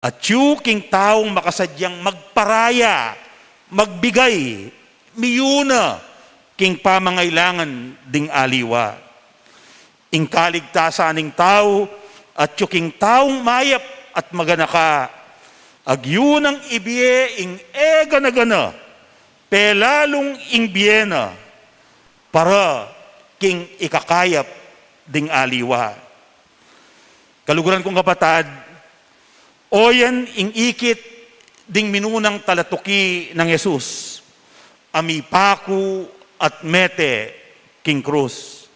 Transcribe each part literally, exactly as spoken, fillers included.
Atyu king taung makasadyang magparaya, magbigay, miyuna king pamangailangan ding aliwa. Ing kaligtasan ning tau atyu king taung mayap at maganaka, agyu nang ibie ing e gana-gana, pelalung ing bie na para king ikakayap ding aliwa. Kaluguran kung kapatad, oyan ing ikit ding minunang talatuki nang Jesus a mipaku at mete king krus.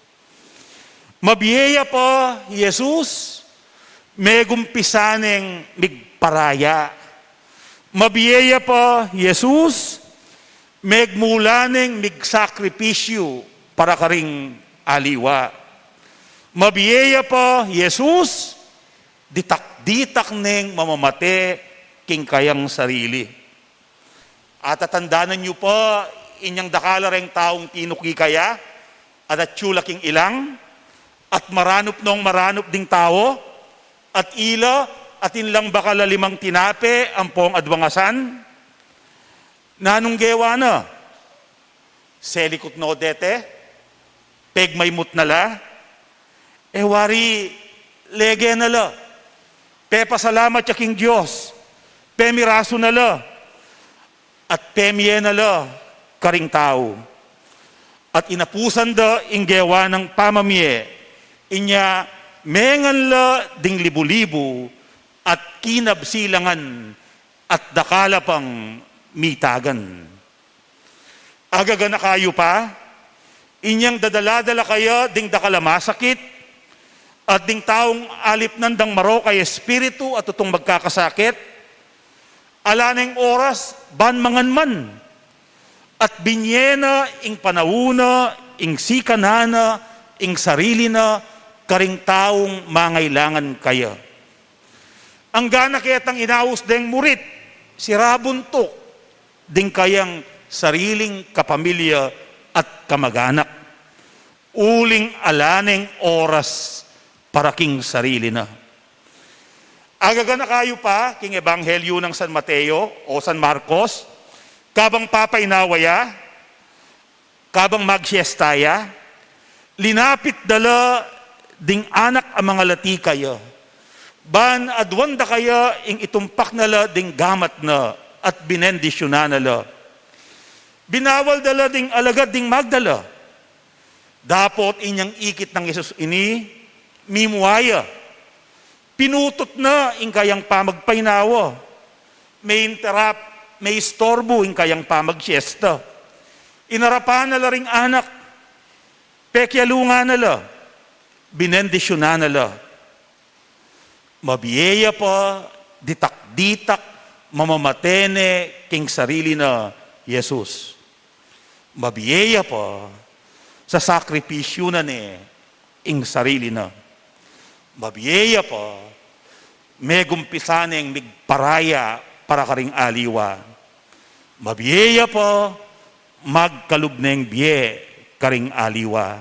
Mabie ya pa Jesus, megumpisa neng migparaya. Mabie ya pa Jesus, megmula neng migsakripisyu para karing aliwa. Mabie ya pa Jesus, ditak-ditak neng mamamate king kayang sarili. Atatandanan yu pa inyang dakal a reng taung tinuki kaya, at atyu la king ilang, at maranup nong maranup ding tau, at ila, atin lang bakal a limang tinape ampong adwang asan. Nanung gewa na? Selikut no dete? Pegmaymut na la? E wari, lege na la, pepasalamat ya king Dios, pemirasu na la, at pemie na la karing tau. At inapusan da ing gewa nang pamamie, inya mengan la ding libu-libu, at kinabsilangan, at dakal a pang mitagan. Agaganaka yu pa, inyang dadala-dala kaya ding dakal a masakit, at ding taung alipnan dang marok a espiritu a tutung magkakasakit, ala neng oras ban mangan man, at binie na ing panaun na, ing sikanan na, ing sarili na, karing taung mangailangan kaya. Anggana ketang inaus deng murit, sira buntuk ding kayang sariling kapamilya at kamag-anak, uling ala neng oras para king sarili na. Agaganaka yu pa king Ebanghelyo nang San Mateo o San Marcos, kabang papainawa ya, kabang magsiesta ya, linapit da la ding anak a mangalati kaya, ban aduan da kaya ing itumpak na la ding gamat na, at binendisyunan na la. Binawal da la ding alagad ding magdala. Dapot inyang ikit nang Jesus ini, mimua ya. Pinutut na ing kayang pamagpainawa. Me-interrupt, meistorbu ing kayang pamagsiesta. Inarapan na la ring anak, pekialungan na la, binendisyunan na la. Mabie ya pa ditak-ditak mamamate ne king sarili na, Jesus. Mabie ya pa sasakripisyu na ne ing sarili na. Mabie ya pa megumpisa neng migparaya para karing aliwa. Mabie ya pa magkalub neng bie karing aliwa.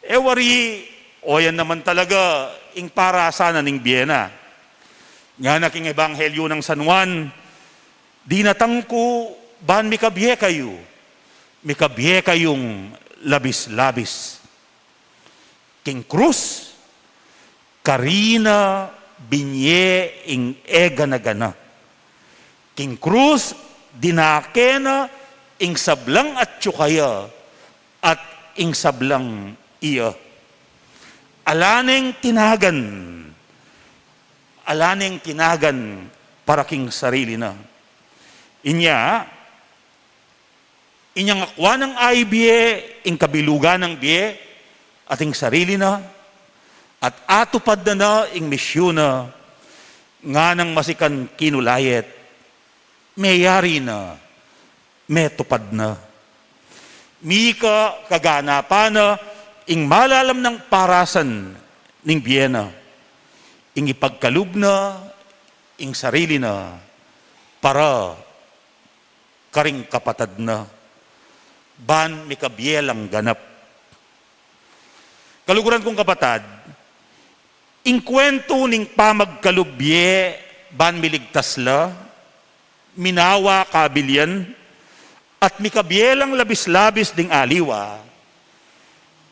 E wari, oyan naman talaga ing parasan na ning bie na. Ngana king Ebanghelyo nang San Juan, "Dinatang ku ban mikabie kayu, mikabie kayung labis-labis." King krus, karina binie ing e gana-gana. King krus, dinake na ing sablang atyu kaya at ing sablang iya. Ala neng tinagan, ala neng tinagan para king sarili na. Inya, inyang akua nang aibie ing kabilugan nang bie at ing sarili na, at atupad na na ing misyu na, nganang masikan kinulayet, meyari na, metupad na. Mika kaganapan na ing malalam nang parasan ning bie na, ing ipagkalub na ing sarili na para karing kapatad na, ban mikabie lang ganap. Kaluguran kung kapatad, ing kwentu ning pamagkalub bie ban miligtas la, minawa kabilian, at mikabie lang labis-labis ding aliwa,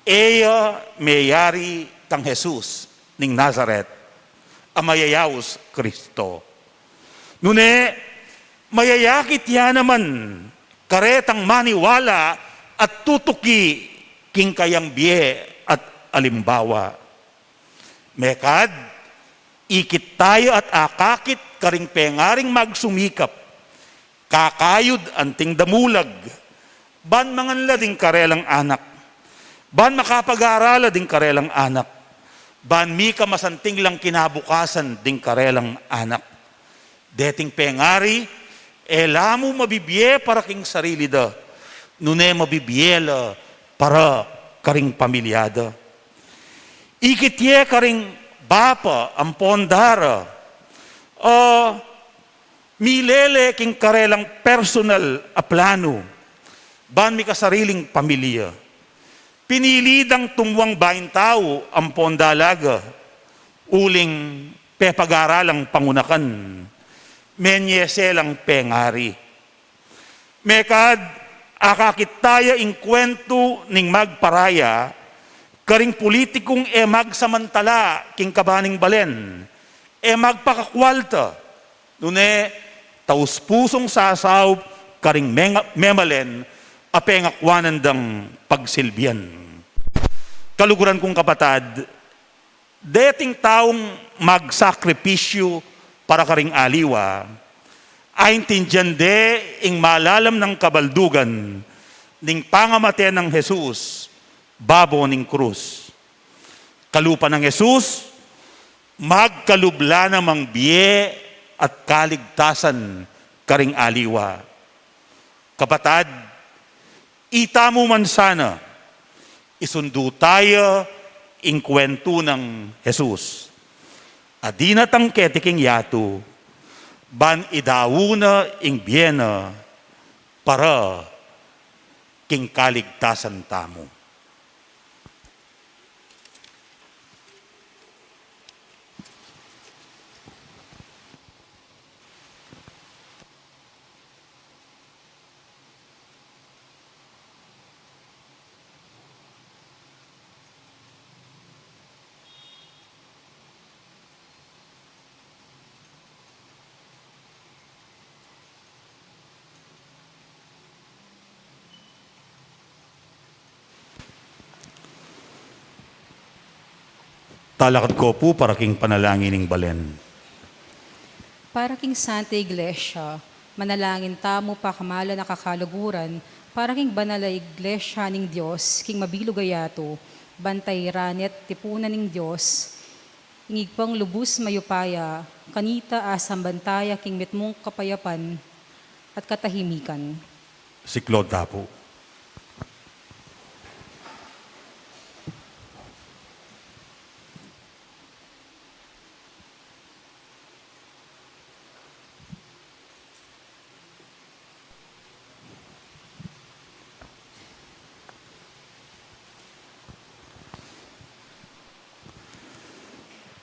e ya meyari kang Jesus ning Nazaret, a mayayaus Kristo. Nune, mayayakit ya naman karetang maniwala at tutuki king kayang bie at alimbawa. Mekad, ikit taya at akakit karing pengaring magsumikap, kakayud anting damulag, ban mangan la ding karelang anak, ban makapag-aral la ding karelang anak, ban mika masanting lang kinabukasan ding karelang anak. Deting pengari, e la mu mabibie para king sarili da, nune mabibie la para karing pamilya da. Ikit ye karing bapa ampon dara, a milele king karelang personal a planu ban mikasariling pamilya. Pinili dang tumuang baing tau ampon dalaga, uling pepag-aralang pangunakan, menye se lang pengari. Mekad, akakit taya ing kwentu ning magparaya karing politikung e magsamantala king kabaning balen, e magpakakwalta, nune taus-pusung sasaup karing menga-, memalen a pengakwanan dang pagsilbian. Kaluguran kung kapatad, deting taung magsakripisyu para karing aliwa, aintindian de ing malalam nang kabaldugan ning pangamate nang Jesus babo ning krus. Kalupa nang Jesus, magkalub la namang bie at kaligtasan karing aliwa. Kapatad, itamu man sana, isundu taya ing kwentu nang Jesus a dinatang keti king yatu, ban idaun na ing bie na para king kaligtasan tamu. Talakad ko pu para king panalangin ning balen. Para king Santa Iglesia, manalangin tamu pakamalan a kakaluguran, para king banal a Iglesia ning Dios, king mabilug a yatu, ban tairan at tipunan ning Dios, ing Ibpang lubus mayupaya, kanita asamban taya king mitmung kapayapan at katahimikan. Siklaud ta pu.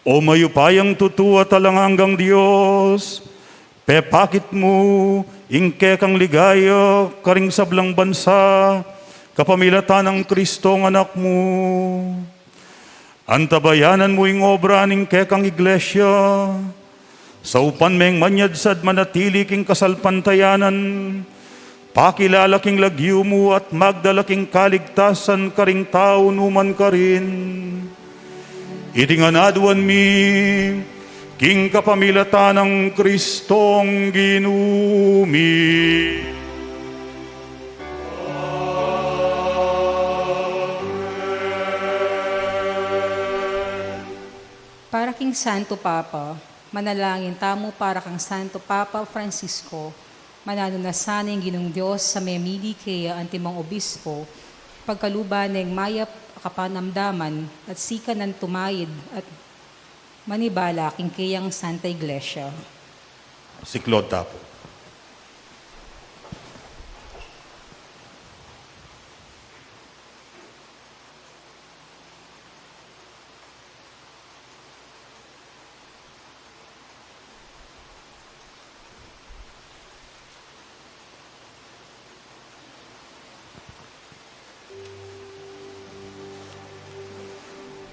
O mayupayang tutu at alang anggang Dios, pepakit mu ing kekang ligaya karing sablang bansa, kapamilatan nang Kristong Anak mu. Antabayanan mu ing obra ning kekang Iglesia, saupan meng manyadsad manatili king kasalpantayanan, pakilala king lagyu mu at magdala king kaligtasan karing tau numan karin. Iti ngan aduan mi king kapamilatan nang Kristong Ginu mi. Para king Santo Papa, manalangin tamu para kang Santo Papa Francisco, mananu na sana ing Ginung Dios a memili keya antimong obispo, pagkaluban neng mayap a kapanamdaman at sikanan tumaid at manibala king keyang Santa Iglesia. Siklaud ta pu.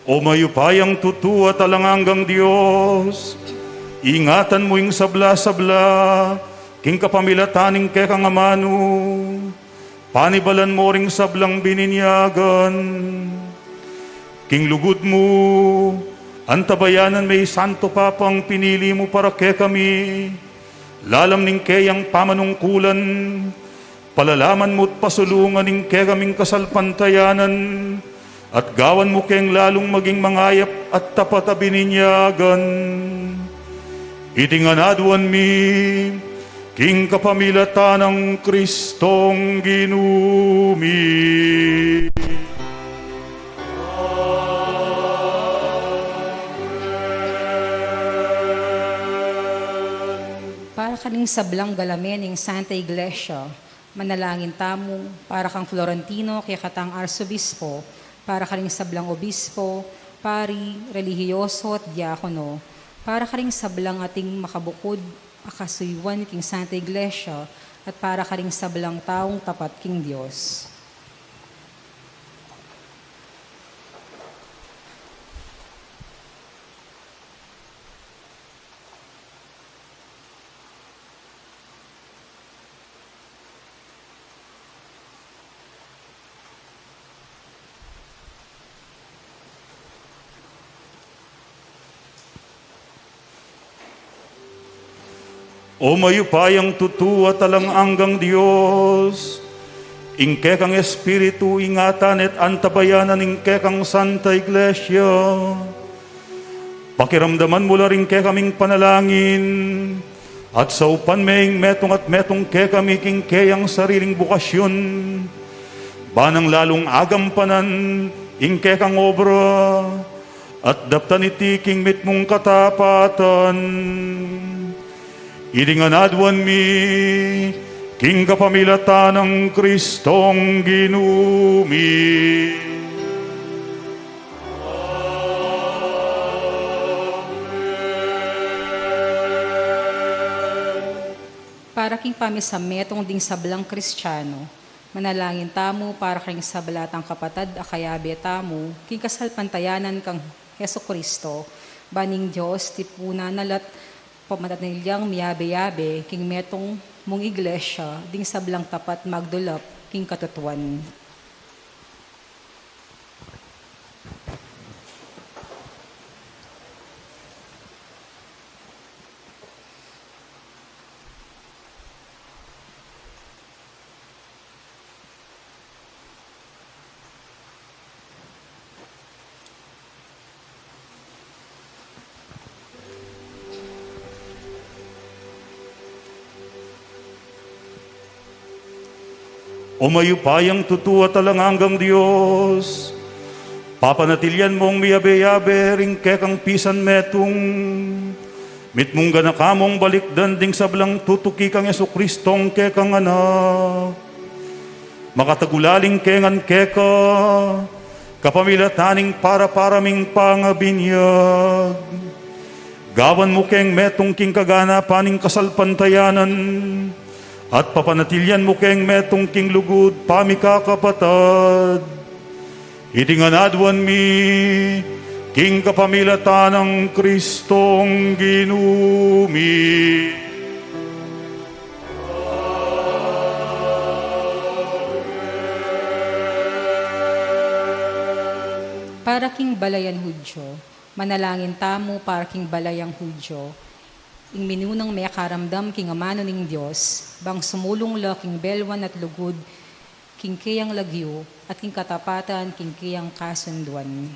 O mayupayang tutu at alang anggang Dios, ingatan mu ing sabla-sabla king kapamilatan ning kekang amanu. Panibalan mu ring sablang bininyagan. King lugud mu, antabayanan me i Santo Papang pinili mu para kekami, lalam ning keyang pamanungkulan, palalaman mu't pasulungan ing kekaming kasalpantayanan, at gawan mu keng lalung maging mangayap at tapat a bininyagan. Iti ngan aduan mi, king kapamilatan nang Kristong Ginu mi. Para karing sablang galamen ning Santa Iglesia, manalangin tamu para kang Florentino, kekatang arsobispo, para karing sablang obispo, pari, relihiyoso, at diakono, para karing sablang ating makabukud a kasuyuan king Santa Iglesia, at para karing sablang taung tapat king Dios. O mayupayang tutu at alang anggang Dios, ing kekang Espiritu ingatan at antabayanan ing kekang Santa Iglesia. Pakiramdaman mu la ring kekaming panalangin, at saupan me ing metung at metung kekami king keyang sariling bukasyun, ba nang lalung agampanan ing kekang obra, at daptan iti king mitmung katapatan. Iti ngan aduan mi, king kapamilatan nang Kristong Ginu mi. Para king pamisametung ding sablang Kristiano, manalangin tamu para karing sabla tang kapatad a kayabe tamu king kasalpantayanan kang Jesucristo, ban ing Dios tipunan na la't pamanatilyang miyabe-yabe king metung mung Iglesia ding sablang tapat magdulap king katutuan. O mayupayang tutu at alang anggang Dios, papanatilian mung miyabe-yabe ring kekang pisan metung, mitmung ganaka mung balikdan ding sablang tutuki kang Jesucristong kekang Anak. Makatagulaling ke ngan keka, kapamilatan ning para-para ming pangabinyag. Gawan mu keng metung king kaganapan ning kasalpantayanan, at papanatilian mu keng metung king lugud pamikakapatad. Iti ngan aduan mi, king kapamilatan nang Kristong Ginu mi. Para king balayan Hudyo, manalangin tamu para king balayang Hudyo, ing minunang mekaramdam king amanu ning Dios, bang sumulung la king belwan at lugud, king keyang lagyu, at king katapatan, king keyang kasunduan.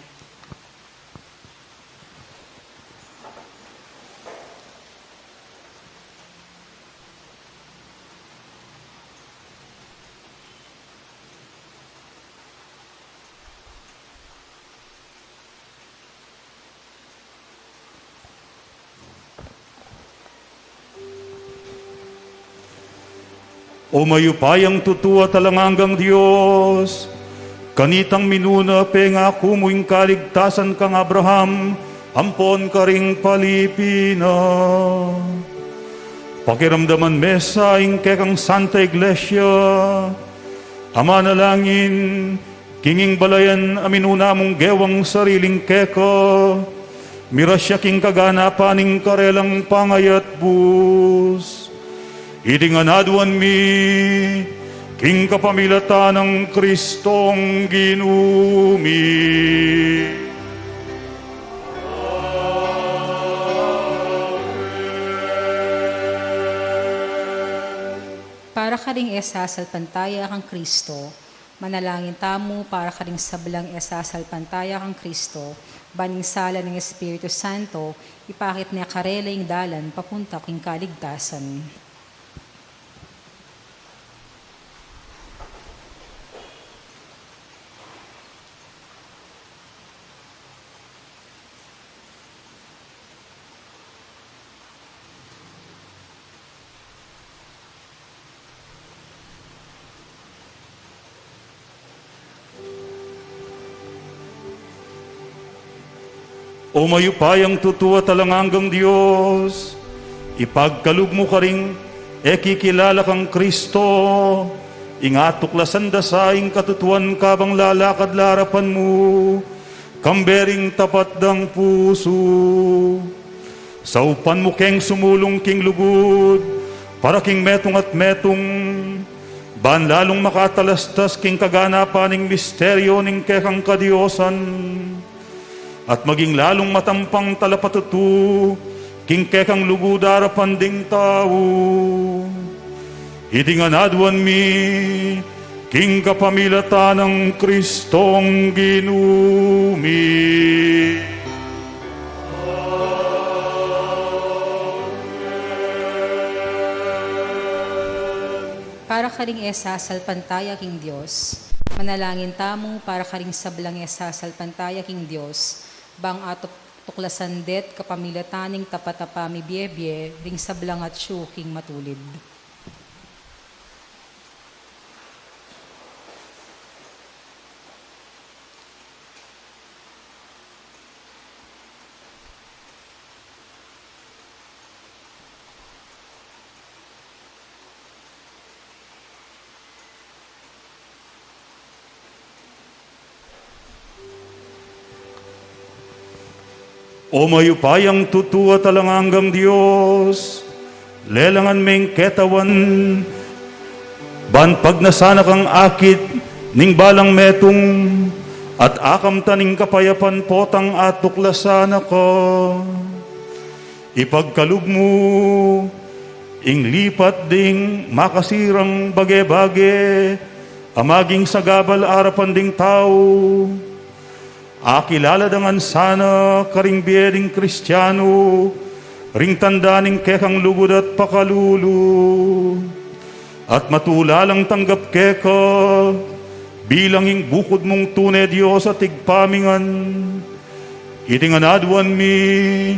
O mayupayang tutu at alang anggang Dios, kanitang minuna pengaku mu ing kaligtasan kang Abraham ampon karing palipi na. Pakiramdaman me sa ing kekang Santa Iglesia a manalangin, King ing balayan a minuna mung gewang sariling keka, mirasya king kaganapan ning karelang pangayatbus. Iti ngan aduan mi, king kapamilatan nang Kristong Ginu mi. Para karing e sasalpantaya kang Kristo, manalangin tamu para karing sablang e sasalpantaya kang Kristo, ban ing sala ning Espiritu Santo, ipakit ne karela ing dalan papunta king kaligtasan. O mayupayang tutu at alang anggang Dios, ipagkalub mu karing e kikilala kang Kristo, ing atuklasan da sa ing katutuan kabang lalakad la arapan mu, kambe ring tapat dang pusu. Saupan mu keng sumulung king lugud, para king metung at metung, ban lalung makatalastas king kaganapan ning misteryo ning kekang kadiosan, at maging lalung matampang talapatutu king kekang lugud arapan ding tau. Iti ngan aduan mi, king kapamilatan nang Kristong Ginu mi. Para karing e sasalpantaya king Dios, manalangin tamu para karing sablang e sasalpantaya king Dios, bang atuk-, tuklasan det kapamilatan ning tapat a pamibiebie ring sablang atyu king matulid. O mayupayang tutu at alang anggang Dios, lelangan meng ketawan, ban pagnasan na kang akit ning balang metung, at akamtan ning kapayapan potang atuklasan na ka. Ipagkalub mu ing lipat ding makasirang bage-bage a maging sagabal arapan ding tau. Akilala da ngan sana karing bie ding Kristianu ring tanda ning kekang lugud at pakalulu, at matula lang tanggap keka bilang ing bukud mung tune Dios at Ibpa mi ngan. Iti ngan aduan mi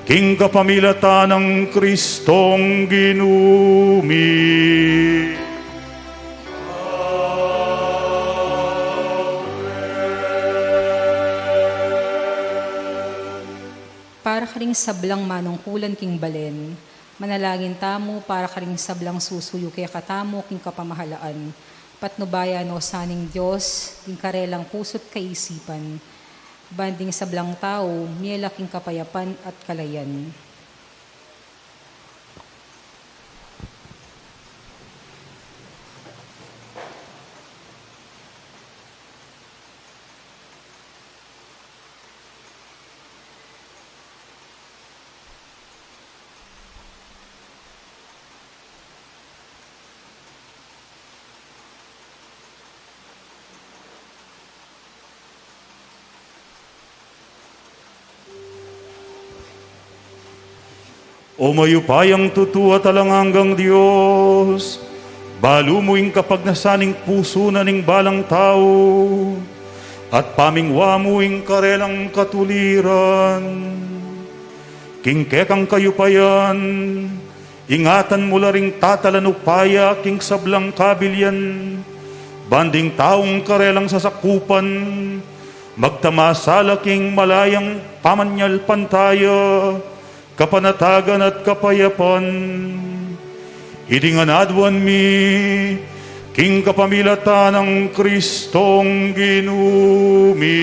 king kapamilatan nang Kristong Ginu mi. Para karing sablang manungkulan king balen, manalangin tamu para karing sablang susuyu kekatamu king kapamahalaan, patnubayan no sa ning Dios king karelang pusu't kaisipan, ban ding sablang tau mielak king kapayapan at kalayan. O mayupayang tutu at alang anggang Dios, balu mu ing kapagnasan ning pusu na ning balang tau, at pamingwa mu ing karelang katuliran. King kekang kayupayan, ingatan mu la ring tatalan upaya king sablang kabilian, ban ding taung karelang sasakupan, magtamasa la king malayang pamanyalpantaya, kapanatagan at kapayapan. Iti ngan aduan mi, King kapamilatan nang Kristong Ginu mi.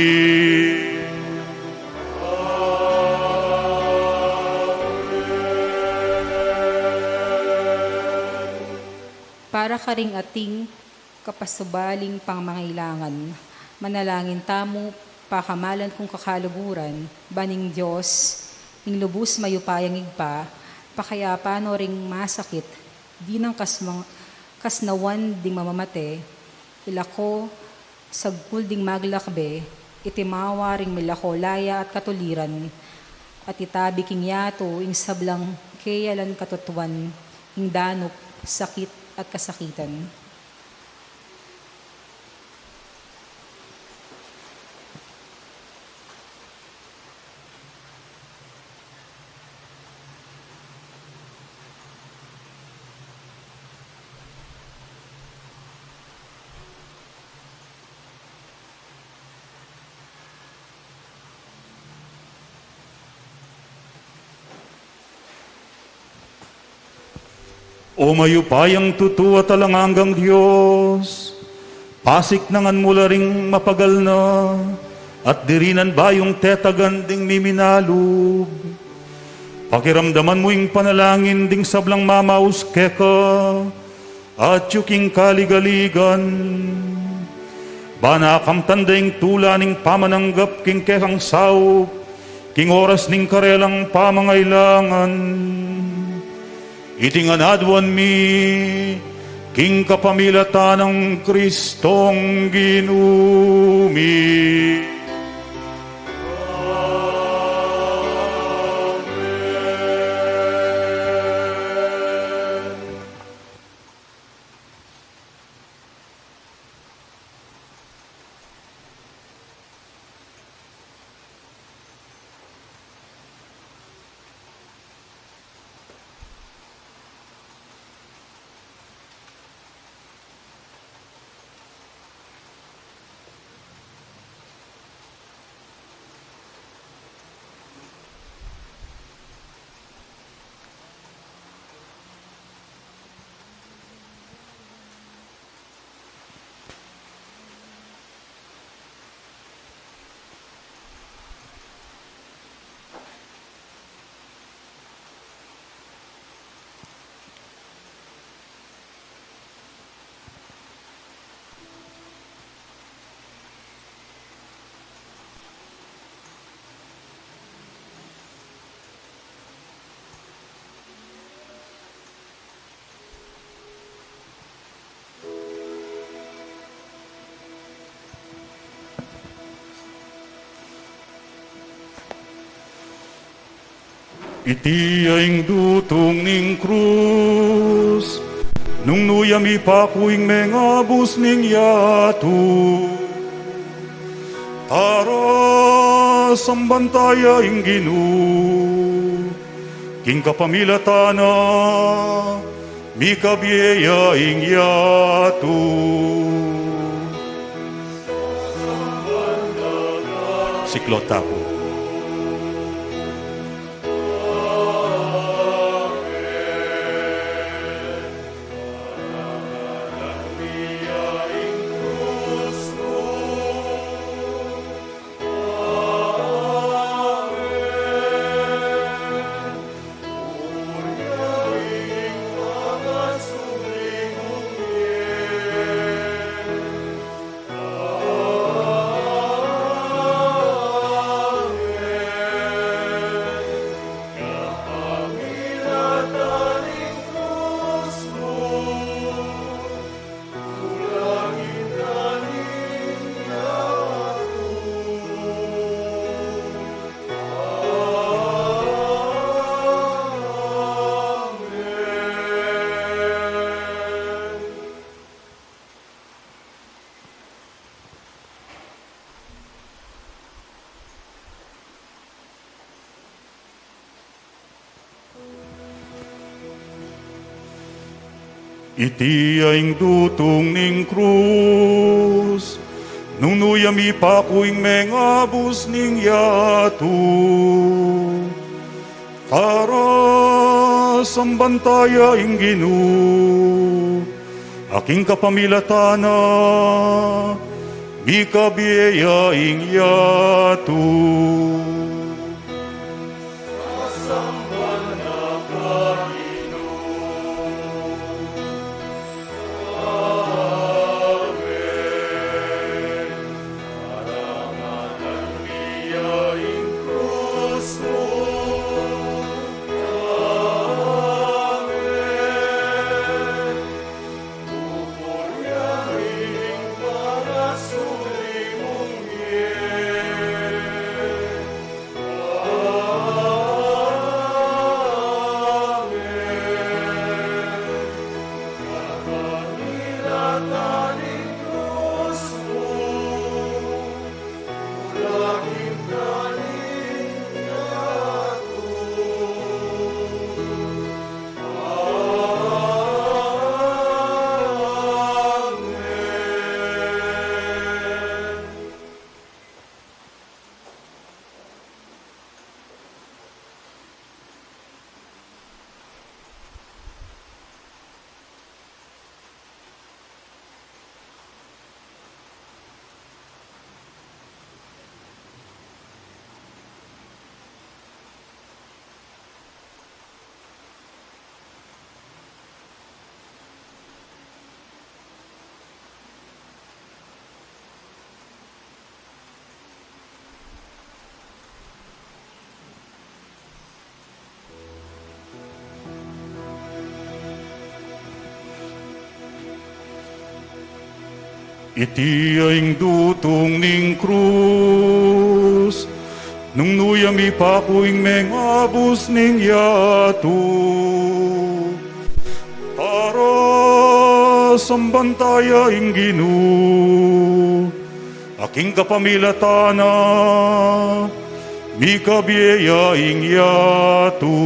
Para karing ating kapasubaling pangangailangan, manalangin tamu, pakamalan kung kakaluguran, ban ing Dios, ing lubus mayupayang Ibpa, pakayapan no ring masakit, dinan kasma-, kasnawan ding mamamate, ilako, sagkul ding maglakbe, itimawa ring milako laya at katuliran, at itabi king yatu ing sablang keya lang katutuan, ing danup, sakit, at kasakitan. O mayupayang tutu at alang anggang Dios, pasiknangan mu la ring mapagal na at dirinan bayung tetagan ding miminalub. Pakiramdaman mu ing panalangin ding sablang mamaus keka, atyu king kaligaligan. Ban akamtan da ing tula ning pamananggap king kekang saup, king oras ning karelang pamangailangan. Iti ngan aduan mi, king kapamilatan nang Kristong Ginu mi. Iti ya ing dutung ning krus, nung nu ya mipaku ing mengabus ning yatu. Tara, samban taya ing Ginu, king kapamilatan na, mikabie ya ing yatu. Siklod tamu. Iti ya ing dutung ning krus, nung nu ya mipaku ing mengabus ning yatu. Tara, samban taya ing Ginu, A king kapamilatan na, mikabie ya ing yatu. Iti ya ing dutung ning krus, nung nu ya mipaku ing mengabus ning yatu. Para samban ta ya ing Ginu, a king kapamilatan na, mikabie ya ing yatu.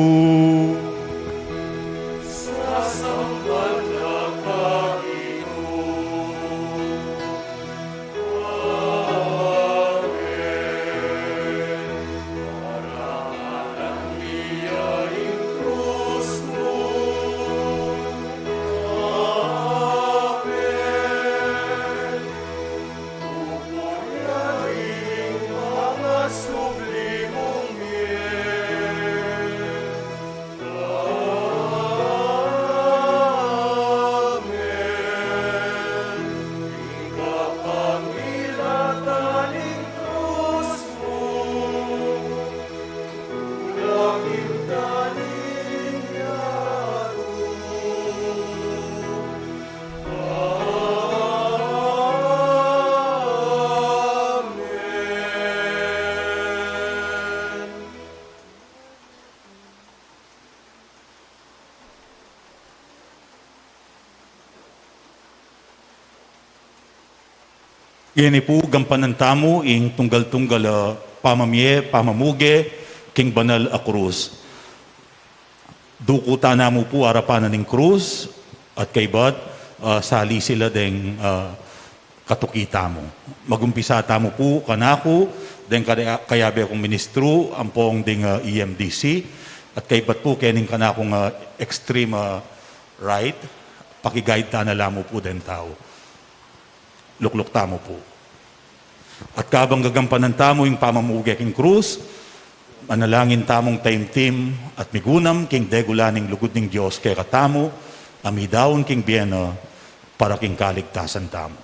Ngeni pu, gampanan tamu ing tunggal-tunggal a pamamie, pamamuge king banal a krus. Dukutan tamu pu arapan na ning krus, at kaybat, ah, sali sila deng, ah, katuki tamu. Magumpisa tamu pu kanaku, deng kaya-, kayabe kung ministru, ampong deng, ah, E M D C, at kaybat pu kening kanakung, ah, extreme, ah, right, paki-guide ta na la mu pu deng tau. Lukluk tamu pu. At kabang gagampanan tamu ing pamamuge king krus, manalangin tamung taimtim at migunam king degula ning lugud ning Dios kekatamu, a midaun king bie na para king kaligtasan tamu.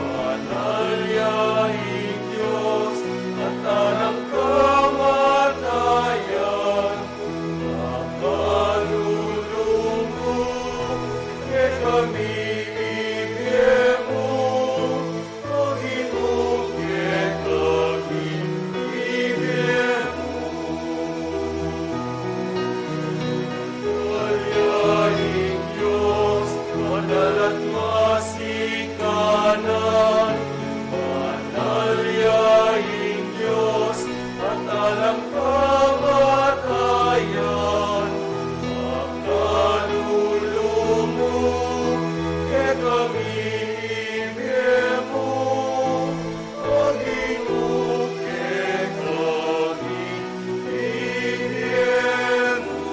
Banal ya ing Dios at alang kamatayan, makalulung mu, kekami ibie mu, o Ginu, kekami ibie mu. Banal ya ing Dios, banal at masikanan, banal ya ing Dios, at alang kamatayan, makalulung mu, kekami ibie mu, o Ginu, kekami ibie mu.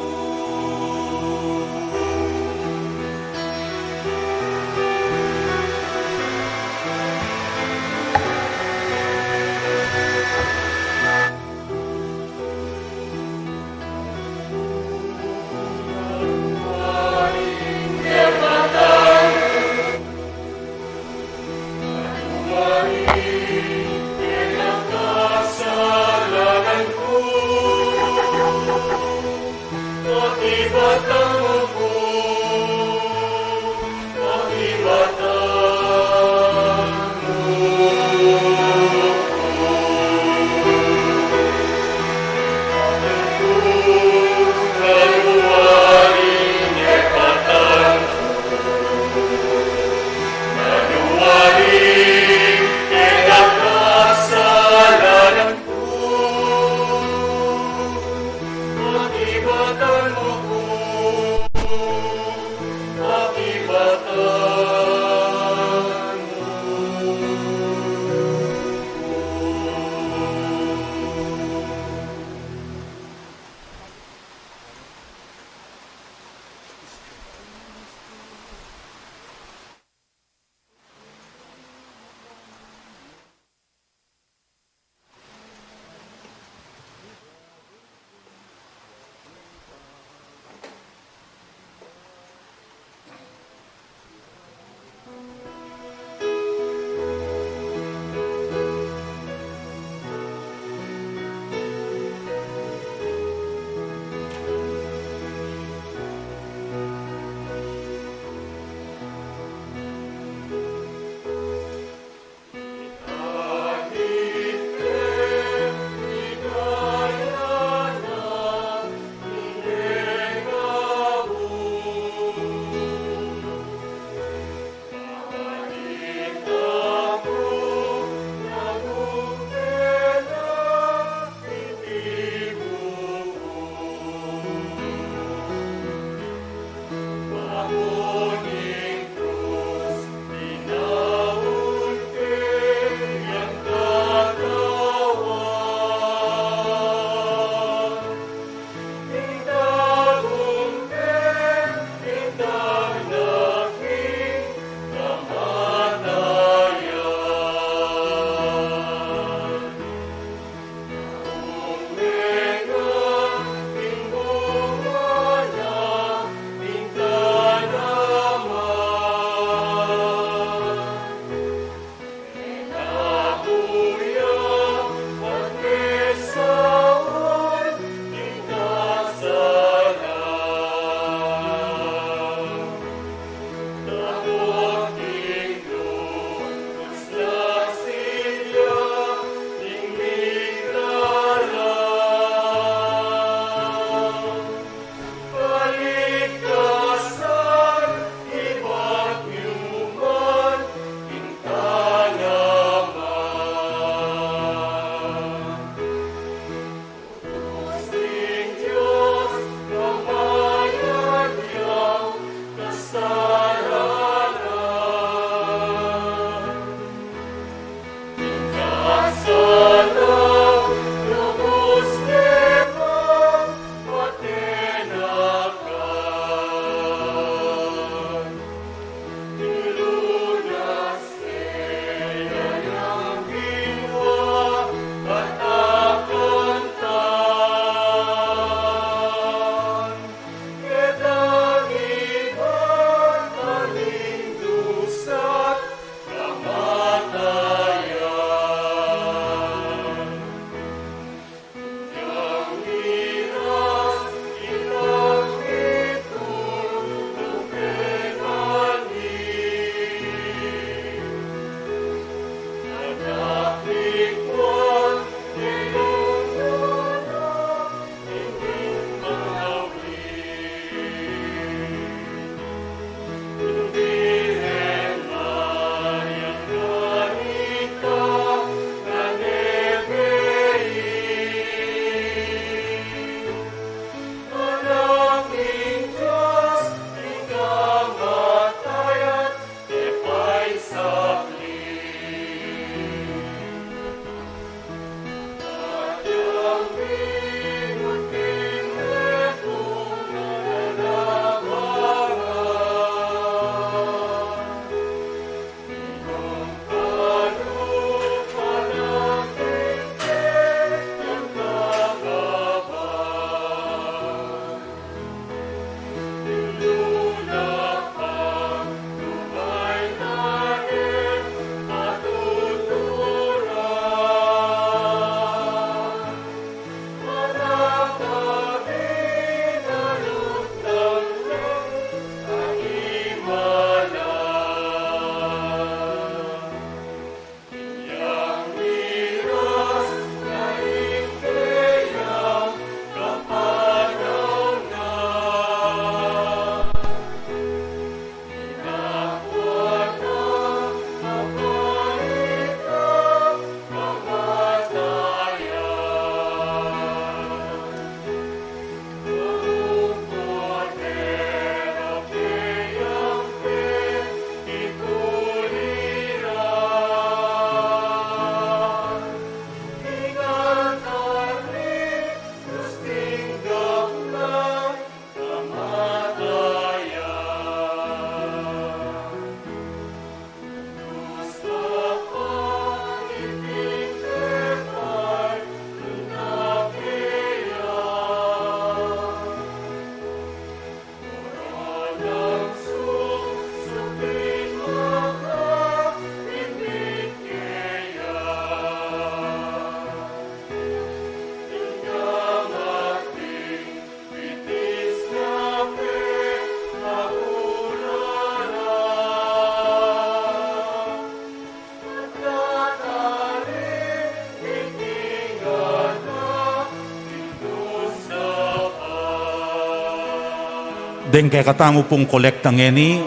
Deng kekatamu pung kolekta ngeni,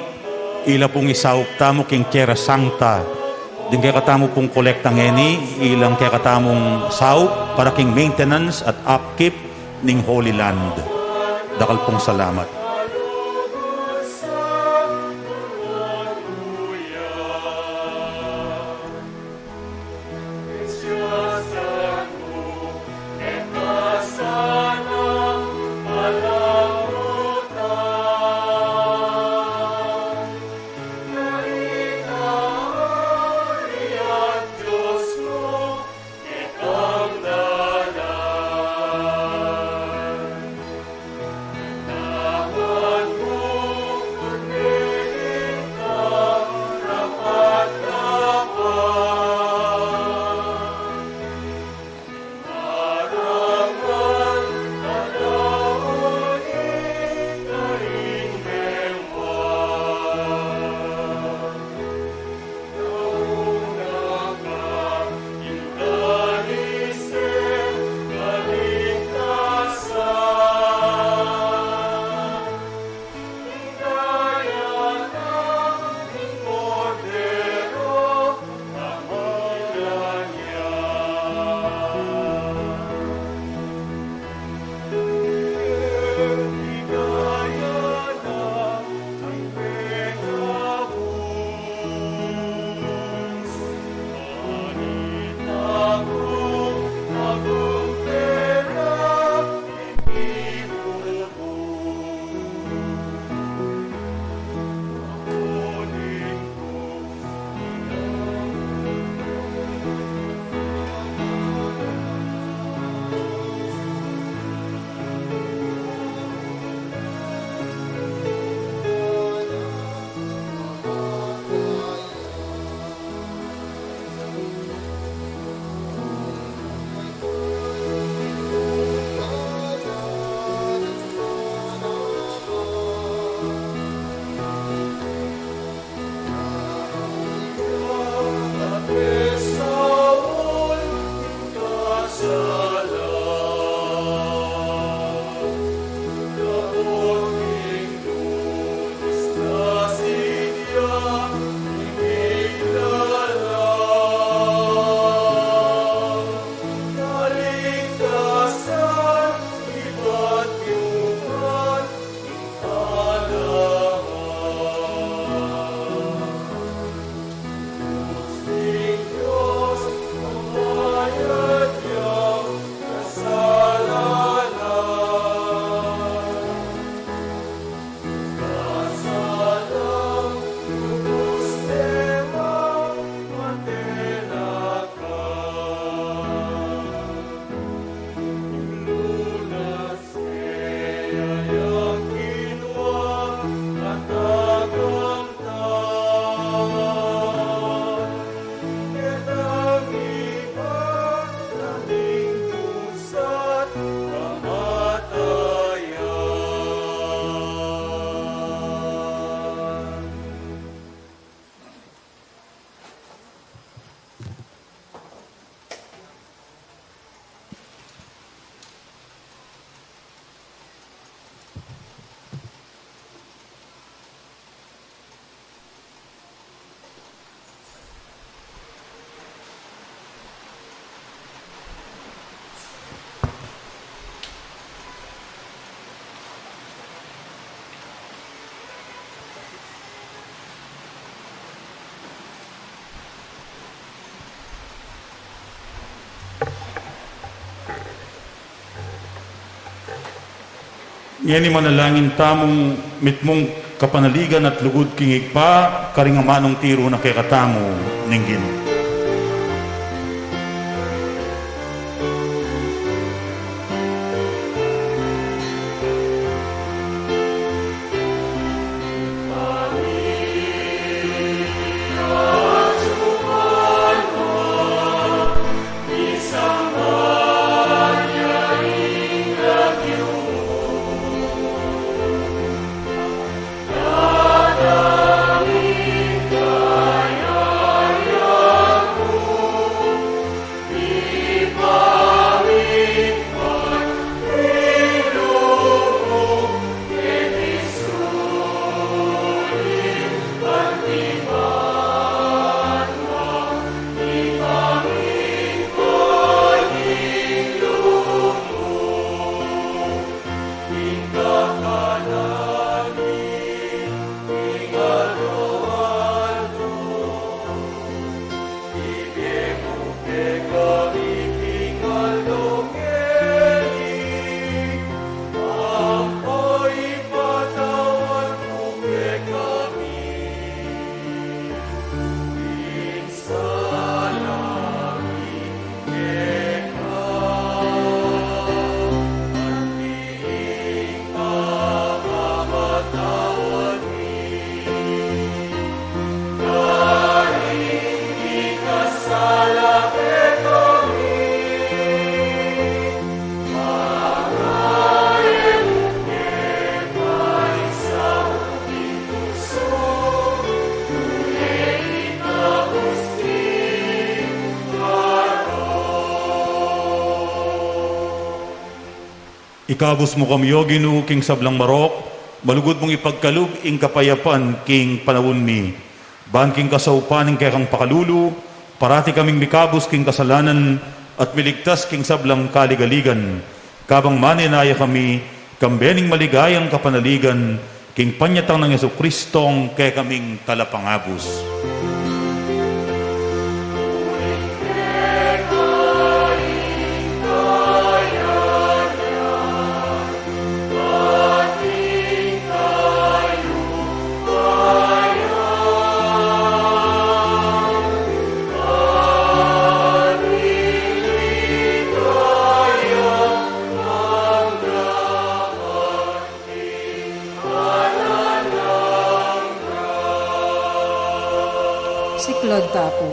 ila pung isaup tamu king Tierra Santa. Deng kekatamu pung kolekta ngeni, ilang kekatamung saup para king maintenance at upkeep ning Holy Land. Dakal pung salamat. Ngeni manalangin tamung mitmung kapanaligan at lugud king Ibpa, karing amanung tiru na kekatamu ning Ginu. Ikabus mu kami, O Ginu, king sablang marok, malugud mung ipagkalub ing kapayapan king panaun mi. Ban king kasaupan ning kekang pakalulu, parati kaming mikabus king kasalanan at miligtas king sablang kaligaligan. Kabang manenaya kami, kambe ning maligayang kapanaligan, king panyatang nang Jesucristong kekaming Talapangabus. Siklaud ta pu.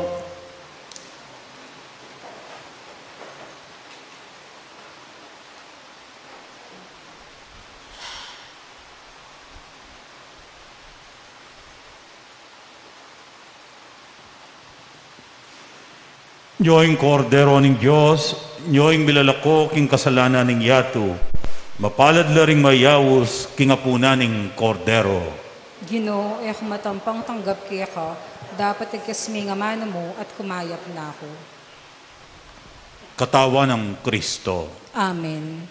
Nyo ing Kordero ning Dios, nyo ing milalako king kasalanan ning yatu. Mapalad la ring mayaus king apunan ning Kordero. Ginu, e ku matampang tanggap keka, dapot igkas me ing amanu mu at kumayap na ku. Katawan nang Kristo. Amen.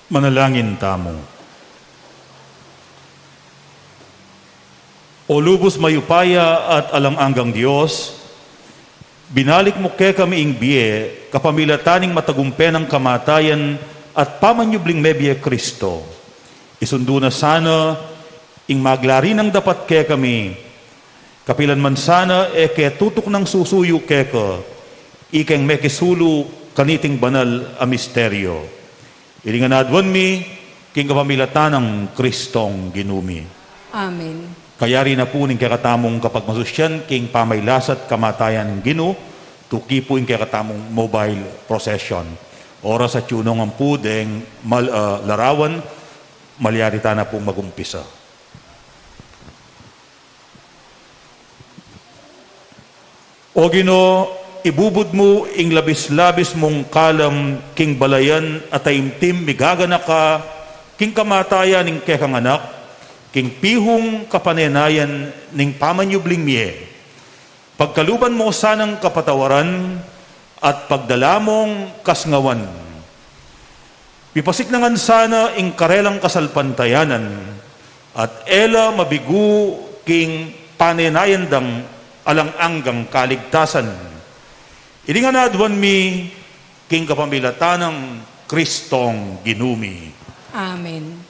Manalangin tamu. O lubus mayupaya at alang anggang Dios, binalik mu kekami ing bie kapamilatan ning matagumpe nang kamatayan at pamanyubling mebie Kristo. Isundu na sana ing maglari nang dapat kekami, kapilan man sana e ke tutuk nang susuyu keka, ikeng mekisulu kaniting banal a misteryo. Ilingan adwan mi king kapamilatan nang Kristong Ginu mi. Amen. Kayari na pu ning kekatamung kapagmasusyan king pamailasat kamatayan Ginu, tuki pu ing kekatamung mobile procession. Oras at yunong ampu deng mal-, ah, larawan, malyari ta na pung magumpisa. O Ginu, ibubud mu ing labis-labis mung kalam king balayan a taimtim migaganaka king kamatayan ning kekang Anak, king pihung kapanenayan ning pamanyubling mie. Pagkaluban mu sanang kapatawaran at pagdala mung kasngawan. Mipasik na ngan sana ing karelang kasalpantayanan, at e la mabigu king panenayan dang alang anggang kaligtasan. Ilingan adwan mi king kapamilatan nang Kristong Ginu mi. Amen.